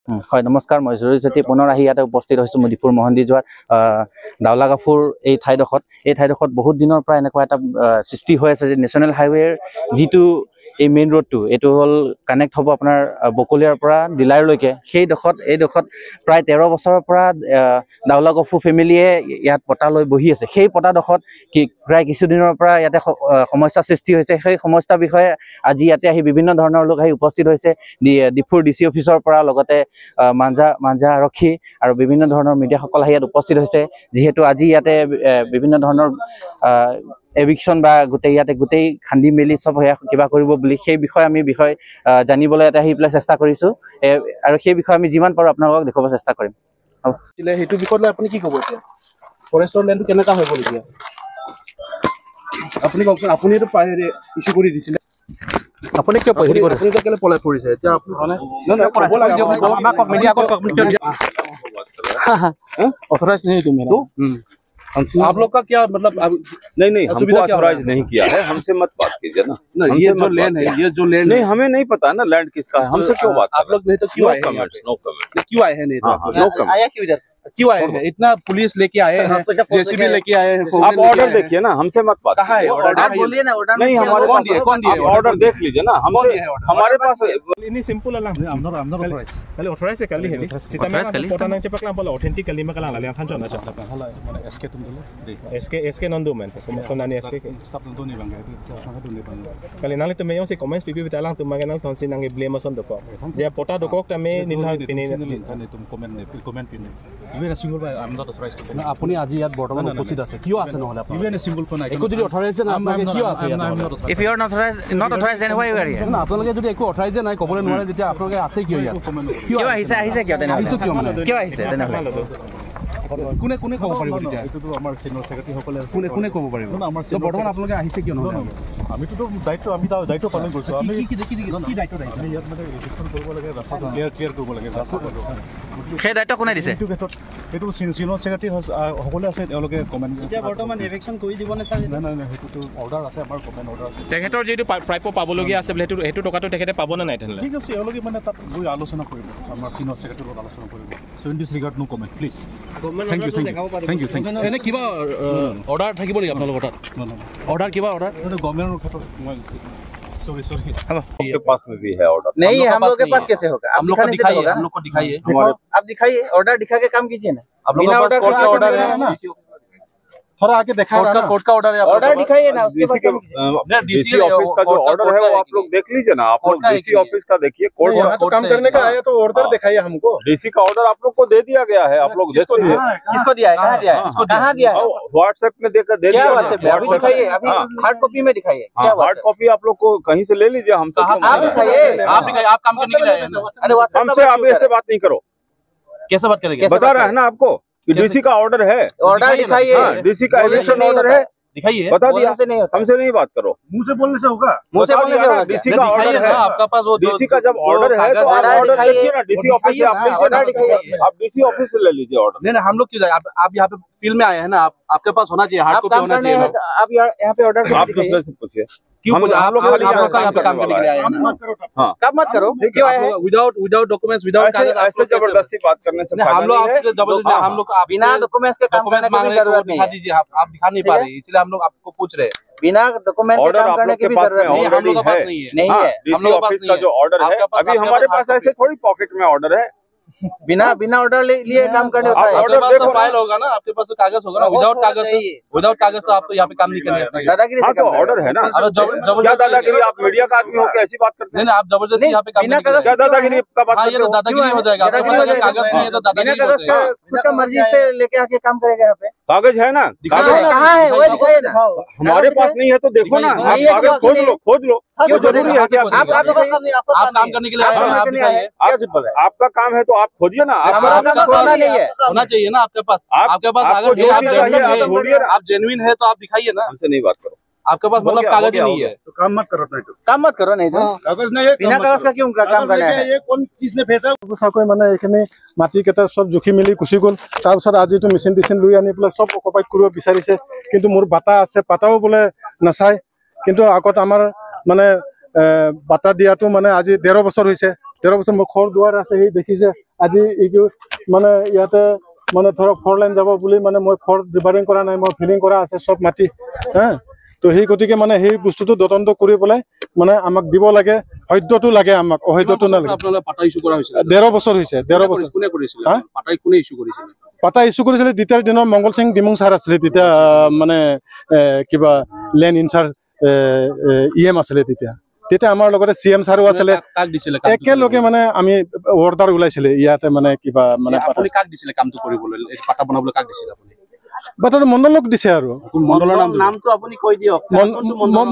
হয়, নমস্কাৰ, মই জৰুৰী চেত্ৰী পুনৰ আহি ইয়াতে উপস্থিত হৈছোঁ। মই ডিফুৰ মহন্দি যোৱাৰ দাওলাগাফুৰ এই ঠাইডোখৰত, এই ঠাইডোখৰত বহুত দিনৰ পৰা এনেকুৱা এটা সৃষ্টি হৈ আছে যে নেশ্যনেল হাইৱেৰ যিটো এই মেইন ৰোডটো, এইটো হ'ল কানেক্ট হ'ব আপোনাৰ বকলীয়াৰ পৰা ডিলাৰলৈকে। সেই ডোখৰত, এই ডোখৰত প্ৰায় 13 বছৰৰ পৰা দাওলাগফু ফেমিলিয়ে ইয়াত পতা লৈ বহি আছে। সেই পতাডোখৰত কি প্ৰায় কিছুদিনৰ পৰা ইয়াতে সমস্যা সৃষ্টি হৈছে। সেই সমস্যাৰ বিষয়ে আজি ইয়াতে আহি বিভিন্ন ধৰণৰ লোক আহি উপস্থিত হৈছে। ডিফুৰ ডি চি অফিচৰ পৰা লগতে মাঞ্জা আৰক্ষী আৰু বিভিন্ন ধৰণৰ মিডিয়াসকল আহি ইয়াত উপস্থিত হৈছে। যিহেতু আজি ইয়াতে বিভিন্ন ধৰণৰ এভিকশ্যন বা গোটেই ইয়াতে গোটেই খান্দি মেলি চব সেয়া কিবা কৰিব বুলি সেই বিষয়ে আমি বিষয় জানিবলৈ ইয়াতে আহি পেলাই চেষ্টা কৰিছোঁ আৰু সেই বিষয়ে আমি যিমান পাৰোঁ আপোনালোকক দেখুৱাব চেষ্টা কৰিম। সেইটো বিষয়ত লৈ আপুনি কি ক'ব? এতিয়া ফৰেষ্টৰ লেণ্ডটো কেনেকুৱা হৈ গ'ল এতিয়া আপুনি কওকচোন। আপুনি এইটো ইছ্যু কৰি দিছিলে, আপুনি কিয় হেৰি কৰিছে? আপুনি কেলে পলাই ফুৰিছে এতিয়া? আপুনি ক'ব লাগে। আমাক কওক, মিডিয়া কওক, আপুনি কিয় অথৰাইজ नहीं तुम तो आप लोग का क्या मतलब? नहीं नहीं, हमको ऑथराइज नहीं किया है, हमसे मत बात कीजिए ना। ये जो लैंड है, ये जो लैंड नहीं, हमें नहीं पता ना लैंड किसका है, हमसे क्यों बात? आप लोग नहीं तो क्यों आए? No comment. क्यों आए हैं? नहीं तो नो कमेंट। आया क्यों इधर? क्यों आए हैं? इतना पुलिस लेके आए हैं, जेसीबी लेके आए हैं। आप ऑर्डर देखिए ना, हमसे मत बात। कहाँ है ऑर्डर? आप बोलिए ना ऑर्डर। नहीं, हमारे पास कौन दिया? ऑर्डर देख लीजिए ना, हमसे हमारे पास ini simple lah. I'm not authorized. Kali authorize kali heli. Authorize kali. Pota nang cepak lang pala authentic kali makalang lali ang thancho na cha. Hala মানে SK tum dolo. SK SK nandu man. Kom nani SK. Stop nandu ni bangga. Sanga dun ni bangga. Kali nang tu me yong si comments pipi bitalang tu maganal thon si nang blame son doko. Je pota doko ta me nilha pini ni tum comment ne comment pini. Even a single I am not authorized to. না, আপুনি আজি ইয়াত বৰ্তমান উপস্থিত আছে, কিয় আছে নহলে? আপুনি Even a single phone একো যদি অথৰাইজ নাই, আপোনালোকে কিয় আছে ইয়াত? If you are not authorized, not authorized, then why you are here? না, আপোনালোকে যদি একো অথৰাইজে নাই, ক'বলৈ নোৱাৰে, যেতিয়া আপোনালোকে আছে কিয় ইয়াত? কিয় আহিছে? আহিছে কিয় তেনেহ'লে? আহিছো কিয় মানে? কিয় আহিছে তেনেহ'লে? কোনে কোনে ক'ব পাৰিব তেতিয়া? এইটোতো আমাৰ চিনিয়ৰ ছেক্ৰেটাৰীসকলে আছে। কোনে কোনে ক'ব পাৰিব? আমাৰ বৰ্তমান আপোনালোকে আহিছে কিয় নহ'লে? আমিতো দায়িত্ব, আমি দায়িত্ব পালন কৰিছোঁ। আমি কি কি কি দায়িত্ব আহিছে? আমি ইয়াত মানে ৰিজেকশ্যন কৰিব লাগে, ৰাস্তাটো ক্লিয়াৰ কৰিব লাগে। সেই দায়িত্ব কোনে দিছে? এইটো ক্ষেত্ৰত এইটো চিনিয়ৰ ছেক্ৰেটাৰী সকলোৱে আছে, তেওঁলোকে কমেণ্ট। এতিয়া বৰ্তমান এভিকশ্যন কৰি দিবনে ছাৰ? নাই নাই নাই, সেইটোতো অৰ্ডাৰ আছে, আমাৰ কমেণ্ট অৰ্ডাৰ আছে। তেখেতৰ যিটো প্ৰাপ্য পাবলগীয়া আছে বোলে, সেইটো টকাটো তেখেতে পাবনে নাই তেনেহ'লে? ঠিক আছে, এওঁলোকে মানে তাত গৈ আলোচনা কৰিব, আমাৰ চিনিয়ৰ ছেক্ৰেটাৰীৰ লগত আলোচনা কৰিব। So in this regard no comment please. Thank you, thank you, thank you, thank you. এনে কিবা অৰ্ডাৰ থাকিব নেকি আপোনালোকৰ তাত? অৰ্ডাৰ, কিবা অৰ্ডাৰ? গভৰ্ণমেণ্টৰ ক্ষেত্ৰত মই सॉरी सॉरी। आपके पास में भी है ऑर्डर? नहीं, हम लोग के पास कैसे होगा? हम लोग को दिखाइए, हम लोग को दिखाइए, आप दिखाइए, ऑर्डर दिखा के काम कीजिए ना। आप लोग के पास कोर्ट का ऑर्डर है ना? थोड़ा आके देखा कोर्ट का, कोर्ट का ऑर्डर है? ऑर्डर दिखाइए ना। डीसी के, डीसी ऑफिस का जो ऑर्डर है वो आप लोग देख लीजिए ना। आप लोग डीसी ऑफिस का देखिए, कोर्ट यहाँ तो काम करने का आया तो ऑर्डर दिखाइए हमको। डीसी का ऑर्डर आप लोग को दे दिया गया है, आप लोग देख लीजिए। किसको दिया है? कहाँ दिया है? कहाँ दिया है? व्हाट्सएप में देकर दे दिया। दिखाइए, अभी हार्ड कॉपी में दिखाइए। हार्ड कॉपी आप लोग को कहीं से ले लीजिए, हमसे आप दिखाइए। आप दिखाइए, आप काम करने के लिए आए हैं। अरे हमसे आप ऐसे बात नहीं करो। कैसे बात करेंगे? बता रहा है ना आपको डीसी का ऑर्डर है, ऑर्डर दिखाइए। डीसी का एविक्शन ऑर्डर है, दिखाइए। बता दिया, से नहीं होता, हमसे नहीं बात करो। मुंह से बोलने से होगा? मुंह से बोलने से होगा? डीसी का ऑर्डर है आपका पास, वो डीसी का जब ऑर्डर है तो आप ऑर्डर देखिए ना, डीसी ऑफिस से आप लीजिए, आप डीसी ऑफिस से ले लीजिए ऑर्डर। नहीं नहीं, हम लोग क्यों जाए? आप यहाँ पे फील्ड में आए हैं ना, आपके पास होना चाहिए, हार्ड कॉपी होना चाहिए। आप यहाँ पे ऑर्डर आप दूसरे से पूछिए। क्यों आप लोग काम करने के लिए आए हैं? कब मत करो, क्यों आए हैं? विदाउट विदाउट डॉक्यूमेंट्स, विदाउट ऐसे जबरदस्ती बात करने से हम लोग जबरदस्ती, हम लोग बिना डॉक्यूमेंट्स के काम करने की जरूरत नहीं है। दिखा दीजिए, आप दिखा नहीं पा रहे, इसलिए हम लोग आपको पूछ रहे हैं। बिना डॉक्यूमेंट के काम करने की भी जरूरत नहीं, हम लोग के पास नहीं है, नहीं है। डीसी ऑफिस का जो ऑर्डर है अभी हमारे पास ऐसे थोड़ी पॉकेट में ऑर्डर है। बिना बिना ऑर्डर लिए काम करने होता है। ऑर्डर देखो, फाइल होगा ना आपके पास, तो कागज होगा ना। विदाउट कागज, विदाउट कागज तो आप तो यहाँ पे काम नहीं करने। दादागिरी हाँ, तो ऑर्डर है ना। क्या दादागिरी? आप मीडिया का आदमी हो के ऐसी बात करते हैं? नहीं, आप जबरदस्ती यहाँ पे काम नहीं। क्या दादागिरी का बात? ये तो दादागिरी हो जाएगा। कागज नहीं है तो दादागिरी हो जाएगा। मर्जी से लेके आके काम करेगा यहाँ पे। कागज है ना? कहाँ है वो दिखाइए ना। हमारे पास नहीं है तो देखो ना, आप कागज खोज लो, खोज लो। क्यों जरूरी है क्या? आप काम करने के लिए आए हैं, आपका काम है तो आप खोजिए ना। आपका नहीं है, होना चाहिए ना आपके पास। आपके पास आप जेन्युइन है तो आप दिखाइए ना। हमसे नहीं बात करो, आपके पास मतलब कागज ही नहीं है तो काम मत करो, नहीं तो काम मत करो, नहीं तो कागज नहीं है, बिना कागज का क्यों काम करना है? ये कौन किसने भेजा? সঁচাকৈ মানে এইখিনি মাটি কেইটা চব জুখি মেলি গুচি গ'ল। তাৰপিছত আজি এইটো মেচিন টেচিন লৈ আনি পেলাই চব অকুপাইড কৰিব বিচাৰিছে। কিন্তু মোৰ বাটা আছে, পাতাও বোলে নাচায়। কিন্তু আগত আমাৰ মানে বাটা দিয়াটো মানে আজি 1.5 বছৰ হৈছে। 1.5 বছৰ মোৰ ঘৰ দুৱাৰ আছে, সেই দেখিছে। আজি এইটো মানে ইয়াতে মানে ধৰক ফ'ৰ লাইন যাব বুলি মানে মই ফ'ৰ ডিভাইডিং কৰা নাই, মই ফিলিং কৰা আছে চব মাটি। হা, তো সেই গতিকে মানে সেই বস্তুটো তদন্ত কৰি পেলাই মানে আমাক দিব লাগে, সদ্যটো লাগে আমাক, অসদ্যটো নালাগে। 1.5 বছৰ হৈছে। 1.5 বছৰ কোনে কৰিছিলে? পাটাই কোনে ইছ্যু কৰিছিলে? পাটা ইছ্যু কৰিছিলে তেতিয়াৰ দিনৰ মংগল সিং ডিমুং ছাৰ আছিলে তেতিয়া, মানে কিবা লেণ্ড ইনচাৰ্জ ই এম আছিলে তেতিয়া। তেতিয়া আমাৰ লগতে চি এম ছাৰো আছিলে, একেলগে মানে আমি অৰ্ডাৰ ওলাইছিলে ইয়াতে মানে কিবা মানে কামটো কৰিবলৈ, পাটা বনাবলৈ কাক দিছিলে আপুনি? বাটাটো মণ্ডলক দিছে। আৰু মণ্ডলৰ নামটো আপুনি কৈ দিয়ক।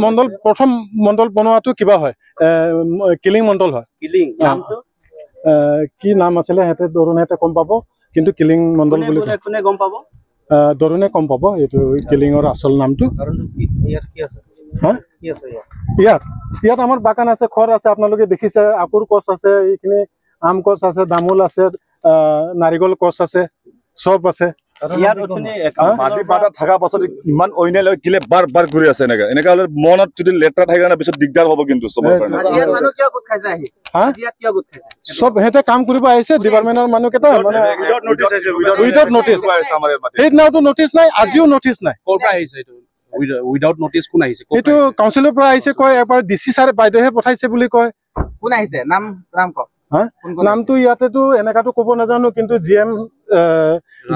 মণ্ডল প্ৰথম মণ্ডল বনোৱাটো কিবা হয়, কিলিং মণ্ডল হয়। কিলিং নামটো কি নাম আছিলে সিহঁতে দৰুণে গম পাব, কিন্তু কিলিং মণ্ডল বুলি কোনে গম পাব? দৰুণে গম পাব এইটো কিলিঙৰ আচল নামটো। ইয়াত ইয়াত আমাৰ বাগান আছে, খৰ আছে, আপোনালোকে দেখিছে, আকুৰ গছ আছে, এইখিনি আম গছ আছে, দামোল আছে, নাৰিকল গছ আছে, চব আছে। মাটি পাটা থকা পাছত ইমান অন্যায় লৈ কিলে বাৰ বাৰ ঘূৰি আছে। এনেকা এনেকা হলে মনত যদি লেতেৰা থাকে না পিছত দিগদাৰ হ'ব কিন্তু চবৰ কাৰণে। চব সিহঁতে কাম কৰিব আহিছে ডিপাৰ্টমেণ্টৰ মানুহকেইটা, মানে উইদাউট নটিচ। সেইদিনাওতো নটিচ নাই, আজিও নটিচ নাই। ক'ৰ পৰা আহিছে এইটো উইদাউট নটিচ? কোন আহিছে? এইটো কাউন্সিলৰ পৰা আহিছে কয়, এবাৰ ডি চি ছাৰে বাইদেউহে পঠাইছে বুলি কয়। কোন আহিছে? নাম নাম কওক। হা, নামটো ইয়াতেতো এনেকাতো ক'ব নাজানো, কিন্তু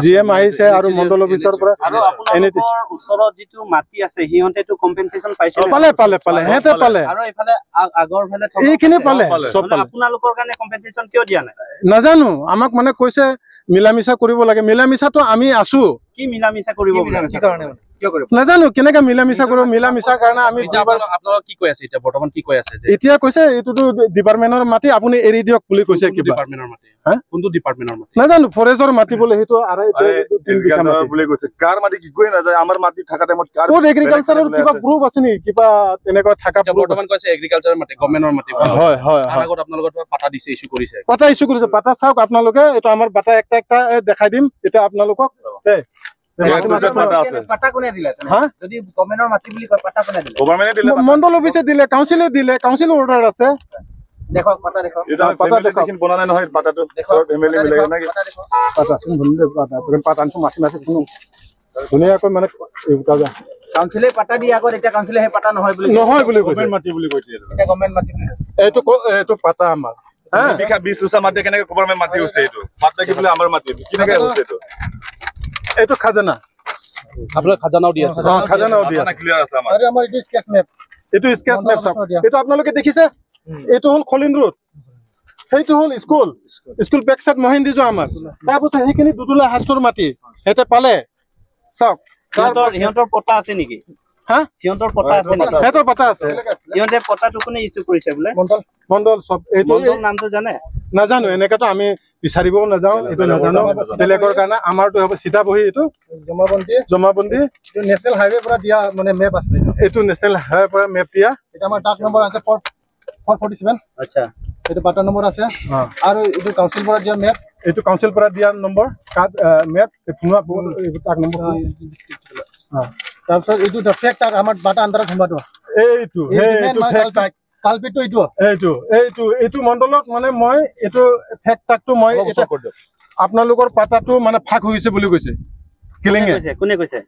জি এম আহিছে আৰু মণ্ডল অফিচৰ পৰা। আৰু আপোনালোকৰ ওচৰত যিটো মাটি আছে সিহঁতেতো কম্পেনচেশ্যন পাইছে? পালে পালে পালে, সিহঁতে পালে। আৰু এইফালে আগৰ ফালে এইখিনি পালে, চব পালে। আপোনালোকৰ কাৰণে কম্পেনচেশ্যন কিয় দিয়া নাই নাজানো। আমাক মানে কৈছে মিলা মিছা কৰিব লাগে। মিলা মিছাটো আমি আছো, কি মিলা মিছা কৰিব নাজানো কেনেকে মিলা মিছা কৰিব। মিলা মিছাৰ কাৰণে আমি আপোনালোক কি কৈ আছে এতিয়া বৰ্তমান? কি কৈ আছে এতিয়া? কৈছে এইটোতো ডিপাৰ্টমেণ্টৰ মাটি, আপুনি এৰি দিয়ক বুলি কৈছে। কিবা ডিপাৰ্টমেণ্টৰ মাটি? কোনটো ডিপাৰ্টমেণ্টৰ মাটি নাজানো, ফৰেষ্টৰ মাটি বোলে সেইটো। 2.5 বিঘা মাটি বুলি কৈছে। কাৰ মাটি কি কৈ নাযায়, আমাৰ মাটি থকা টাইমত কাৰ ক'ত এগ্ৰিকালচাৰৰ কিবা প্ৰুফ আছে নেকি? কিবা তেনেকুৱা থকা প্ৰুফ? বৰ্তমান কৈছে এগ্ৰিকালচাৰৰ মাটি, গভৰ্ণমেণ্টৰ মাটি। হয় হয়। তাৰ আগত আপোনালোকৰ পাটা দিছে, ইছ্যু কৰিছে, পাটা ইছ্যু কৰিছে। পাটা চাওক আপোনালোকে, এইটো আমাৰ পাটা একটা একটা দেখাই দিম এতিয়া আপোনালোকক। মণ্ডল অফিচে দিলে, কাউন্সিলে দিলে, কাউন্সিল অৰ্ডাৰ আছে। ধুনীয়াকৈ মানে নহয় বুলি এইটো এইটো পাতা আমাৰ এইটো খাজানা। আপোনাৰ খাজানাও দি আছে? খাজানাও দি আছে। আৰু আমাৰ এইটো স্কেচ মেপ, এইটো স্কেচ মেপ চাওক, এইটো আপোনালোকে দেখিছে। এইটো হ'ল খলিন ৰোড, সেইটো হ'ল স্কুল, স্কুল বেক চাইড মহেন্দি যোৱা আমাৰ। তাৰপাছত সেইখিনি দুদুলা হাষ্টৰ মাটি সিহঁতে পালে। চাওক, সিহঁতৰ পটা আছে নেকি? হা, সিহঁতৰ পটা আছে নেকি? সিহঁতৰ পটা আছে। সিহঁতে পটাটো কোনে ইছ্যু কৰিছে বোলে? মণ্ডল, মণ্ডল চব। এইটো নামটো জানে? নাজানো, এনেকাতো আমি বিচাৰিবও নাযাওঁ, এইটো নাজানো বেলেগৰ কাৰণে। আমাৰটো হ'ব চিধা বহি, এইটো জমাবন্দী, জমাবন্দী নেশ্যনেল হাইৱে পৰা দিয়া মানে মেপ আছে। এইটো নেশ্যনেল হাইৱে পৰা মেপ দিয়া। এটা আমাৰ টাচ নম্বৰ আছে 447। আচ্ছা, এইটো পাটা নম্বৰ আছে। আৰু এইটো কাউন্সিল পৰা দিয়া মেপ, এইটো কাউন্সিল পৰা দিয়া নম্বৰ কাৰ্ড মেপ টাক নম্বৰ। তাৰপিছত এইটো ফেক টাক আমাৰ বাটা আণ্ডাৰত সোমোৱাটো, এইটো এইটো ফেক টাক কালপিটো এইটো এইটো এইটো এইটো মণ্ডলত মানে মই এইটো ফেক টাকটো মই আপোনালোকৰ পাতাটো মানে ফাক হৈ গৈছে বুলি কৈছে কিলিঙে। কোনে কৈছে?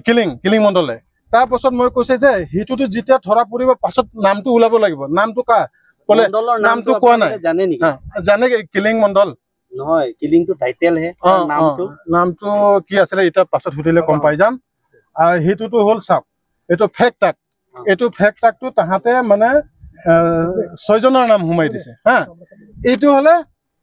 কিলিং, কিলিং মণ্ডলে। তাৰপাছত মই কৈছে যে সেইটোতো যেতিয়া ধৰা পৰিব পাছত নামটো ওলাব লাগিব। নামটো কাৰ ক'লে? নামটো কোৱা নাই। জানে নেকি? জানে, কিলিং মণ্ডল নহয়, কিলিংটো টাইটেল হে, নামটো নামটো কি আছিলে এতিয়া পাছত সুধিলে গম পাই যাম। আৰু সেইটোতো হ'ল চাওক, এইটো ফেক টাক, এইটো ফেক টাকটো তাহাঁতে মানে 6জনৰ নাম সোমাই দিছে। হা, এইটো হ'লে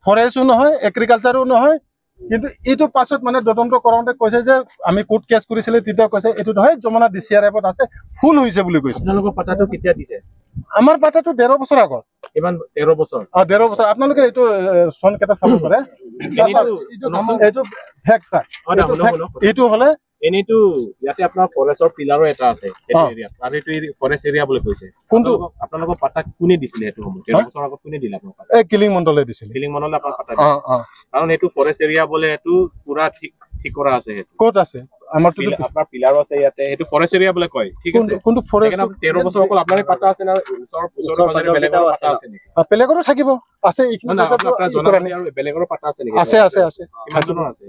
ফৰেষ্টো নহয়, এগ্ৰিকালচাৰো নহয়, কিন্তু এইটো পাছত মানে তদন্ত কৰোঁতে কৈছে যে আমি কোৰ্ট কেছ কৰিছিলে, তেতিয়া কৈছে এইটো নহয় জমনা ডি চি আৰ এফত আছে, ফুল হৈছে বুলি কৈছে। আপোনালোকৰ পাতাটো কেতিয়া দিছে? আমাৰ পাতাটো 1.5 বছৰ আগত। ইমান 13 বছৰ? অ, 1.5 বছৰ। আপোনালোকে এইটো চন কেইটা চাব পাৰে। এইটো ফেক টাক, এইটো হ'লে এনেইতো ইয়াতে আপোনাৰ ফৰেষ্টৰ পিলাৰো এটা আছে এইটো এৰিয়াত, আৰু এইটো ফৰেষ্ট এৰিয়া বুলি কৈছে। কোনটো? আপোনালোকৰ পাতা কোনে দিছিলে সেইটো সময়ত? 13 বছৰ আগত কোনে দিলে আপোনাক? এই কিলিং মণ্ডলে দিছিলে। কিলিং মণ্ডলে আপোনাক পাতা দিছিলে? কাৰণ এইটো ফৰেষ্ট এৰিয়া বোলে, এইটো পুৰা ঠিক ঠিক কৰা আছে। সেইটো ক'ত আছে? আমাৰতো আপোনাৰ পিলাৰো আছে ইয়াতে, সেইটো ফৰেষ্ট এৰিয়া বুলি কয়, ঠিক আছে? কোনটো ফৰেষ্ট? 13 বছৰ অকল আপোনাৰে পাতা আছে না ওচৰ পাজৰে বেলেগৰ পাতা আছে নেকি? বেলেগৰো থাকিব আছে, বেলেগৰো পাতা আছে নেকি? আছে আছে আছে। কিমানজনৰ আছে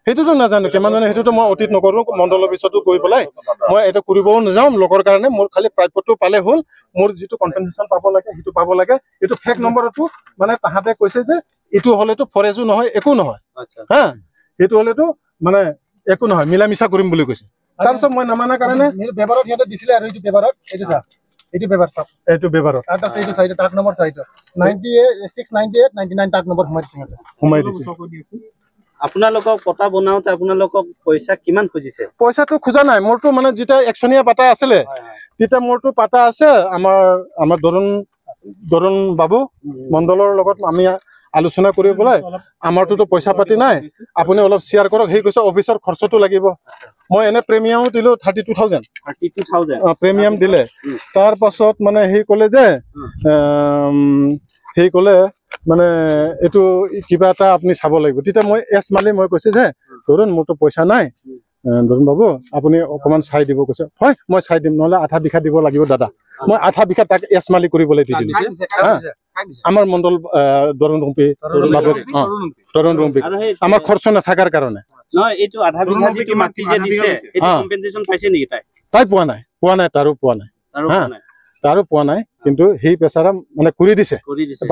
সেইটোতো নাজানো কিমানজনে, সেইটোতো মই অতীত নকৰো। মণ্ডল অফিচতো গৈ পেলাই মই এইটো কৰিবও নাযাওঁ লগৰ কাৰণে। মোৰ খালি প্ৰাপ্যটো পালে হ'ল, মোৰ যিটো কম্পেনচেশ্যন পাব লাগে সেইটো পাব লাগে। এইটো ফেক নম্বৰতো মানে তাহাঁতে কৈছে যে এইটো হ'লেতো ফৰেজো নহয় একো নহয়, হা, সেইটো হ'লেতো মানে একো নহয়, মিলা মিছা কৰিম বুলি কৈছে। তাৰপিছত মই নামানাৰ কাৰণে পেপাৰত সিহঁতে দিছিলে। আৰু এইটো পেপাৰত, এইটো চা, এইটো পেপাৰ চাওক, এইটো পেপাৰত আৰু তাৰপিছত এইটো চাইডত টাক নম্বৰ চাইডত 98 6 98 99 টাক নম্বৰ সোমাই দিছে, সিহঁতে সোমাই দিছে। আপোনালোকক পটা বনাওঁতে আপোনালোকক পইচা কিমান খুজিছে? পইচাটো খোজা নাই মোৰতো, মানে যেতিয়া একচনীয়া পাতা আছিলে তেতিয়া মোৰতো পাতা আছে। আমাৰ আমাৰ দৰুণ বাবু মণ্ডলৰ লগত আমি আলোচনা কৰি পেলাই আমাৰটোতো পইচা পাতি নাই, আপুনি অলপ শ্বেয়াৰ কৰক। সেই কৈছে অফিচৰ খৰচটো লাগিব। মই এনে প্ৰিমিয়ামো দিলোঁ 32,000 প্ৰিমিয়াম দিলে। তাৰ পাছত মানে সি ক'লে যে সি ক'লে মানে এইটো কিবা এটা আপুনি চাব লাগিব। তেতিয়া মই এছ মালি মই কৈছে যে ধৰুণ মোৰতো পইচা নাই, ধৰুণ বাবু আপুনি অকণমান চাই দিব। কৈছে হয় মই চাই দিম, নহ'লে আধা বিঘা দিব লাগিব দাদা। মই আধা বিঘা তাক এছ মালি কৰিবলৈ দি দিলোঁ। আমাৰ মণ্ডল তৰুণ ৰংপি বাবু, তৰুণ ৰংপি, আমাৰ খৰচ নাথাকাৰ কাৰণে। তাই পোৱা নাই, পোৱা নাই, তাৰো পোৱা নাই, হা, তাৰো পোৱা নাই। কিন্তু সেই পেচাৰা মানে কৰি দিছে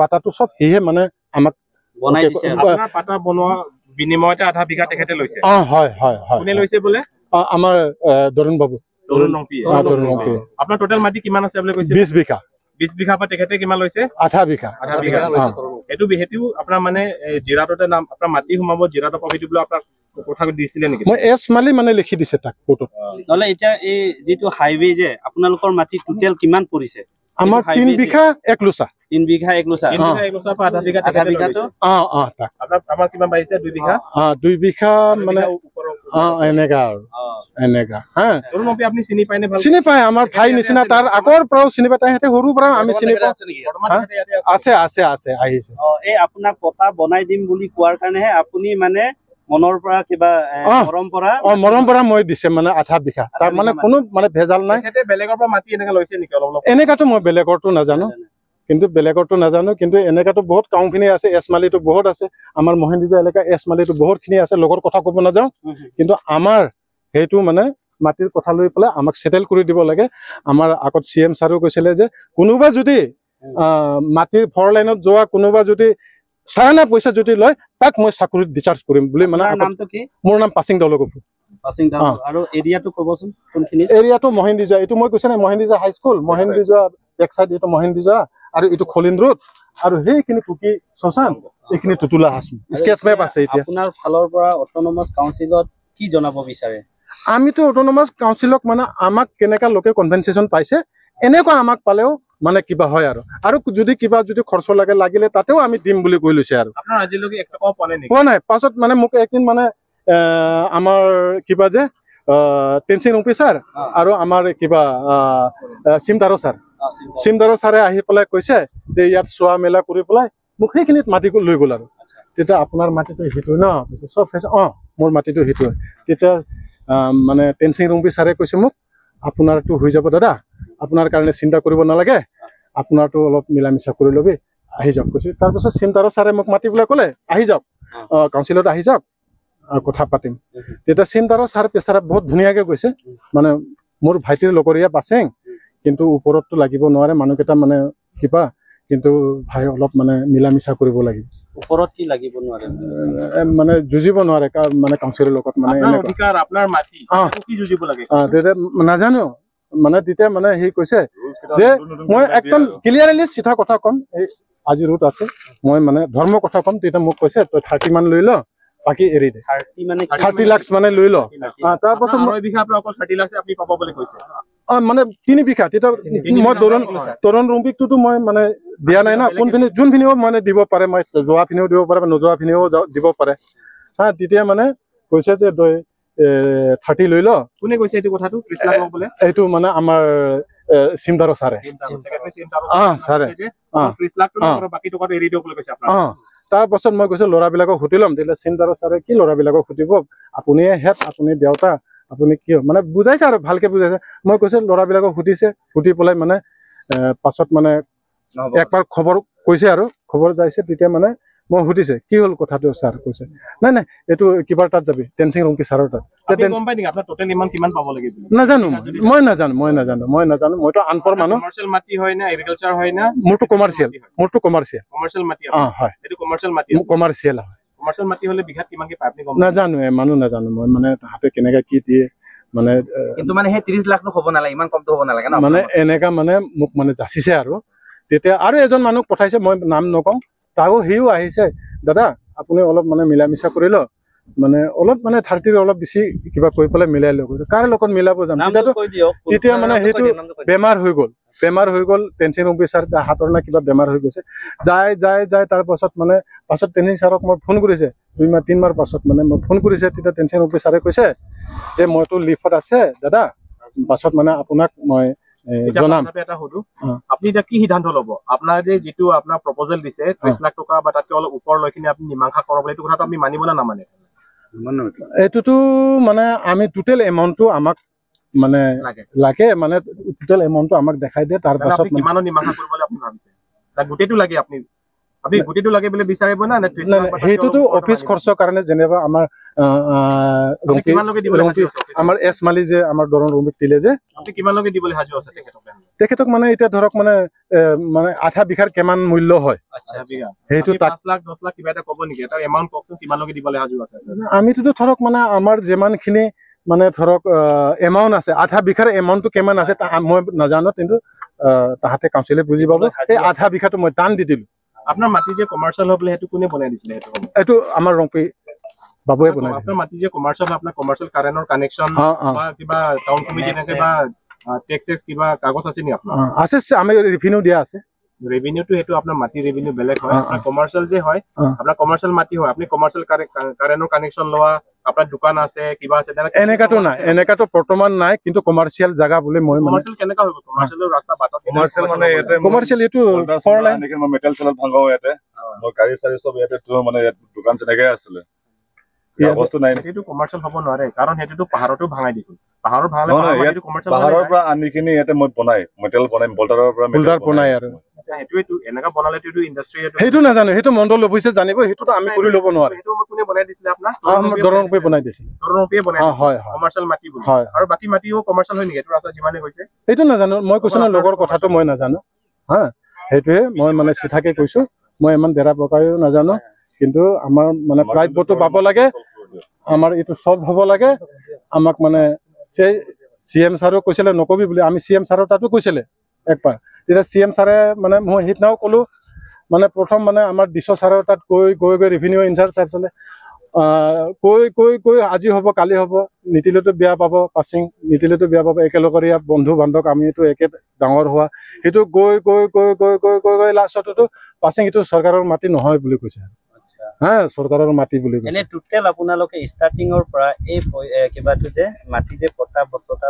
বাটাটো চব, সিহে মানে আমাক বনাই দিছে। পাতা বনোৱা বিনিময়তে আধা বিঘা তেখেতে লৈছে। অ হয় হয় হয়। কোনে লৈছে বোলে? আমাৰ তৰুণ বাবু, তৰুণ ৰংপি। তৰুণ ৰংপি। আপোনাৰ টোটেল মাটি কিমান আছে বুলি কৈছে? 20 বিঘা। 20 বিঘা পৰা তেখেতে কিমান লৈছে? আধা বিঘা। আধা বিঘা। এইটো সেইটো আপোনাৰ মানে জিৰাটতে নাম আপোনাৰ মাটি সোমাব, জিৰাটৰ প্ৰফিট বোলে আপোনাক কথা দিছিলে নেকি? মই এছ মালি মানে লিখি দিছে তাক কোৰ্টত। নহ'লে এতিয়া এই যিটো হাইৱে যে আপোনালোকৰ মাটি টোটেল কিমান পৰিছে? আমাৰ 3 বিঘা 1 লোচা। 3 বিঘা 1 লোচা। 3 বিঘা 1 লোচা পৰা আধা বিঘা, আধা বিঘাটো অ অ তাক আপোনাৰ কিমান বাঢ়িছে? 2 বিঘা। অ 2 বিঘা মানে অ এনেকা আৰু এনেকা। হা, তৰুণ ৰংপি আপুনি চিনি পায় নে? ভাল চিনি পায়, আমাৰ ভাই নিচিনা, তাৰ আগৰ পৰাও চিনি পায়, তাই সৰুৰ পৰা আমি চিনি পাওঁ। আছে আছে আছে, আহিছে। অ এই আপোনাক পটা বনাই দিম বুলি কোৱাৰ কাৰণেহে আপুনি মানে মনৰ পৰা কিবা মৰম পৰা, অ মৰম পৰা মই দিছে মানে আধা বিঘা। তাৰ মানে কোনো মানে ভেজাল নাই। তেখেতে বেলেগৰ পৰা মাটি এনেকা লৈছে নেকি অলপ অলপ? এনেকাতো মই বেলেগৰটো নাজানো, কিন্তু বেলেগৰটো নাজানো, কিন্তু এনেকাতো বহুত কামখিনি আছে। এছমালিটো বহুত আছে, আমাৰ মহেন্দ্ৰিজা এলেকা এছমালিটো বহুতখিনি আছে। লগৰ কথা ক'ব নাযাওঁ, কিন্তু আমাৰ সেইটো মানে মাটিৰ কথা লৈ পেলাই আমাক ছেটেল কৰি দিব লাগে। আমাৰ আগত চি এম ছাৰেও কৈছিলে যে কোনোবা যদি মাটিৰ ফৰ লাইনত যোৱা কোনোবা যদি চাৰানা পইচা যদি লয় তাক মই চাকৰিত ডিচাৰ্জ কৰিম বুলি। মানে নামটো কি? মোৰ নাম পাচিং দলগপু। পাচিং দল। আৰু এৰিয়াটো ক'বচোন কোনখিনি? এৰিয়াটো মহেন্দ্ৰিজা, এইটো মই কৈছে নাই, মহেন্দ্ৰিজা হাইস্কুল, মহেন্দ্ৰিজা এক চাইড এইটো মহেন্দ্ৰিজা, আৰু এইটো খলিন ৰোড, আৰু সেইখিনি কুকি শশান, এইখিনি তুতুলা হাচু। স্কেচ মেপ আছে। এতিয়া আপোনাৰ ফালৰ পৰা অট'নমাছ কাউন্সিলত কি জনাব বিচাৰে? আমিতো অট'নমাছ কাউন্সিলক মানে আমাক কেনেকা লোকে কনভেনচেশ্যন পাইছে এনেকুৱা আমাক পালেও মানে কিবা হয় আৰু, আৰু যদি কিবা যদি খৰচ লাগে লাগিলে তাতেও আমি দিম বুলি কৈ লৈছে। আৰু আপোনাৰ আজিলৈকে এক টকাও পোৱা নাই নেকি? পোৱা নাই। পাছত মানে মোক একদিন মানে আমাৰ কিবা যে টেনচিং ৰংপি ছাৰ আৰু আমাৰ কিবা চিমদাৰো ছাৰ, চিমদাৰো ছাৰে আহি পেলাই কৈছে যে ইয়াত চোৱা মেলা কৰি পেলাই মোক সেইখিনিত মাটি লৈ গ'ল। আৰু তেতিয়া আপোনাৰ মাটিটো সেইটো ন চব চাইছে, অঁ মোৰ মাটিটো সেইটো। তেতিয়া মানে টেনচিং ৰংপি ছাৰে কৈছে মোক আপোনাৰটো হৈ যাব দাদা, আপোনাৰ কাৰণে চিন্তা কৰিব নালাগে, আপোনাৰটো অলপ মিলা মিছা কৰি ল'বি, আহি যাওক কৈছে। তাৰপাছত চিন্তাৰো ছাৰে মোক মাতি পেলাই ক'লে আহি যাওক কাউন্সিলত আহি যাওক কথা পাতিম। তেতিয়া চিন্তাৰো ছাৰ পেচাৰা বহুত ধুনীয়াকৈ কৈছে, মানে মোৰ ভাইটিৰ লগৰীয়া বাচেং, কিন্তু ওপৰততো লাগিব নোৱাৰে মানুহকেইটা মানে কিবা, কিন্তু ভাই অলপ মানে মিলা মিছা কৰিব লাগিব। ওপৰত কি লাগিব নোৱাৰে? মানে যুঁজিব নোৱাৰে মানে কাউন্সিলৰ লগত, মানে অধিকাৰ আপোনাৰ মাটি কি যুঁজিব লাগে? তেতিয়া নাজানো মানে তেতিয়া মানে সি কৈছে যে মই একদম ক্লিয়াৰলি চিধা কথা ক'ম, এই আজি ৰোড আছে, মই মানে ধৰ্ম কথা ক'ম। তেতিয়া মোক কৈছে তই 30 মান লৈ ল, বাকী এৰি দে। 30 লাখ মানে লৈ ল। তাৰপাছত মানে 3 বিঘা। তেতিয়া মই তৰুণ ৰংপিকটোতো মই মানে দিয়া নাই না, কোনখিনি যোনখিনিও মানে দিব পাৰে, মই যোৱাখিনিও দিব পাৰে, নোযোৱাখিনিও দিব পাৰে। হা, তেতিয়া মানে কৈছে যে তই 30 লৈ ল। কোনে কৈছে এইটো কথাটো? 30 লাখ বোলে এইটো মানে আমাৰ চিমদাৰো ছাৰে। ছাৰে 30 লাখ বাকী টকাটো এৰি দিয়ক বুলি কৈছে আপোনাক। তাৰপাছত মই কৈছো ল'ৰাবিলাকক সুধি ল'ম। তেতিয়া চিমদাৰো ছাৰে কি ল'ৰাবিলাকক সুধিব, আপুনিয়ে হেড, আপুনি দেউতা, আপুনি কিয় মানে বুজাইছে আৰু ভালকে বুজাইছে। মই কৈছে ল'ৰাবিলাকক সুধিছে, সুধি পেলাই মানে পাছত মানে একবাৰ খবৰ কৈছে আৰু খবৰ যাইছে। তেতিয়া মানে মই সুধিছে কি হ'ল কথাটো ছাৰ, কৈছে নাই নাই এইটো কিবাৰ তাত যাবি, টেনচিং ৰংপি ছাৰৰ তাত। নাজানো মই নাজানো মই নাজানো মই নাজানো মইতো আনপঢ় মানুহ। মোৰতো কমাৰ্চিয়েল, মোৰতো কমাৰ্চিয়েল হয়, কমাৰ্চিয়েল হয়। নাজানো মানুহ নাজানো মই মানে তাহাঁতে কেনেকে কি দিয়ে মানে, কিন্তু মানে সেই 30 লাখটো হ'ব নালাগে, ইমান কমটো হ'ব নালাগে ন মানে এনেকা মানে মোক মানে যাচিছে। আৰু তেতিয়া আৰু এজন মানুহক পঠাইছে, মই নাম নকওঁ, তাকো সিও আহিছে, দাদা আপুনি অলপ মানে মিলা মিছা কৰি লওক, মানে অলপ মানে 30 অলপ বেছি কিবা কৰি পেলাই মিলাই লওক। কাৰ লগত মিলাব যাম তেতিয়া মানে সেইটো বেমাৰ হৈ গ'ল, বেমাৰ হৈ গ'ল। টেনচিং ৰংপি ছাৰ হাতৰ না কিবা বেমাৰ হৈ গৈছে, যায় যায় যায়। তাৰপাছত মানে পাছত টেনচিং ছাৰক মই ফোন কৰিছে 2 মাহ 3 মাহ পাছত মানে মই ফোন কৰিছে। তেতিয়া টেনচিং ৰংপি ছাৰে কৈছে যে মইতো লিফত আছে দাদা, পাছত মানে আপোনাক মই জনাম। এটা সুধো, আপুনি এতিয়া কি সিদ্ধান্ত ল'ব? আপোনাৰ যে যিটো আপোনাৰ প্ৰপ'জেল দিছে 30 লাখ টকা বা তাতকৈ অলপ ওপৰ লৈ কিনে আপুনি মীমাংসা কৰাব, এইটো কথাটো আপুনি মানিব নে নামানে? এইটোতো মানে আমি টোটেল এমাউণ্টটো আমাক মানে লাগে, মানে টোটেল এমাউণ্টটো আমাক দেখাই দিয়ে। তাৰপাছত কিমানৰ মীমাংসা কৰিবলৈ আপুনি ভাবিছে? গোটেইটো লাগে আপুনি, আপুনি গোটেইটো লাগে বুলি বিচাৰিব না? সেইটোতো অফিচ খৰচৰ কাৰণে যেনিবা আমাৰ আমাৰ এছ মালি যে আমাৰ দৰং ৰংপিক দিলে যে, তেখেতক মানে এতিয়া ধৰক মানে মানে আধা বিঘাৰ কিমান মূল্য হয় সেইটো আমিতো ধৰক মানে আমাৰ যিমানখিনি মানে ধৰক এমাউণ্ট আছে, আধা বিঘাৰ এমাউণ্টটো কিমান আছে মই নাজানো, কিন্তু তাহাঁতে কাউন্সিলে বুজি পাব। এই আধা বিঘাটো মই দান দি দিলোঁ। আপোনাৰ মাটি যে কমাৰ্চিয়েল হয় সেইটো কোনে বনাই দিছিলে? এইটো আমাৰ ৰংপি বাবুৱে বনাই। আপোনাৰ মাটি যে কমাৰ্চিয়েল, আপোনাৰ কমাৰ্চিয়েল কাৰেণ্টৰ কানেকশ্যন বা কিবা টাউন কমিটি এনেকে বা টেক্স কিবা কাগজ আছে নেকি আপোনাৰ? আছে, আমি ৰেভিনিউ দিয়া আছে। ৰেভিনিউটো সেইটো আপোনাৰ মাটি ৰেভিনিউ বেলেগ হয়, আপোনাৰ কমাৰ্চিয়েল যে হয়, আপোনাৰ কমাৰ্চিয়েল মাটি হয়, আপুনি কমাৰ্চিয়েল কাৰেণ্টৰ কানেকশ্যন লোৱা, আপোনাৰ দোকান আছে কিবা আছে এনেকাটো নাই, এনেকাটো বৰ্তমান নাই, কিন্তু কমাৰ্চিয়েল জাগা বুলি মই কমাৰ্চিয়েল কেনেকা হৈ গ'ল? কমাৰ্চিয়েল ৰাস্তা বাটত কমাৰ্চিয়েল মানে ইয়াতে কমাৰ্চিয়েল এইটো ফৰ লাইন মই মেটেল চেল ভাঙাও ইয়াতে, মই গাড়ী চাড়ী চব ইয়াতে, মানে ইয়াত দোকান তেনেকে আছিলে, সেইটো কমাৰ্চিয়েল হ'ব নোৱাৰে, কাৰণ সেইটোতো পাহাৰতো ভাঙাই দি গ'ল। পাহাৰৰ ভাঙালে পাহাৰৰ পৰা আনি কিনি ইয়াতে মই বনাই মেটেল বনাই বল্টাৰৰ পৰা বল্টাৰ বনাই আৰু সেইটোৱেতো এনেকা বনালেতো এইটো ইণ্ডাষ্ট্ৰি, সেইটো নাজানো, সেইটো মণ্ডল অফিচে জানিব, সেইটোতো আমি কৰি ল'ব নোৱাৰো। সেইটো মই কোনে বনাই দিছিলে আপোনাৰ? দৰং ৰূপে বনাই দিছিলে, দৰং ৰূপে বনাই দিছিলে, হয়, কমাৰ্চিয়েল মাটি বুলি। আৰু বাকী মাটিও কমাৰ্চিয়েল হয় নেকি এইটো ৰাস্তা যিমানে গৈছে? সেইটো নাজানো, মই কৈছো না লগৰ কথাটো মই নাজানো। হা, সেইটোৱে মই মানে চিধাকে কৈছো, মই ইমান ডেৰা পকায়ো নাজানো, কিন্তু আমাৰ মানে প্ৰাপ্যটো পাব লাগে, আমাৰ এইটো চল্ভ হ'ব লাগে। আমাক মানে সেই চি এম ছাৰো কৈছিলে নকবি বুলি, আমি চি এম ছাৰৰ তাতো কৈছিলে একবাৰ, তেতিয়া চি এম ছাৰে মানে মই সেইদিনাও ক'লোঁ, মানে প্ৰথম মানে আমাৰ ডিছ ছাৰৰ তাত গৈ গৈ গৈ ৰেভিনিউ ইনচাৰ্জ আছিলে, কৈ কৈ কৈ আজি হ'ব কালি হ'ব, নিদিলেতো বেয়া পাব, পাছিং নিদিলেতো বেয়া পাব, একেলগৰীয়া বন্ধু বান্ধৱ আমিতো একে ডাঙৰ হোৱা, সেইটো গৈ গৈ গৈ গৈ গৈ গৈ গৈ লাষ্টতো পাছিং এইটো চৰকাৰৰ মাটি নহয় বুলি কৈছে। হা, চৰকাৰৰ মাটি বুলি কৈছে। এনে টোটেল আপোনালোকে ষ্টাৰ্টিঙৰ পৰা এই কিবাটো যে মাটি যে পটা বছতা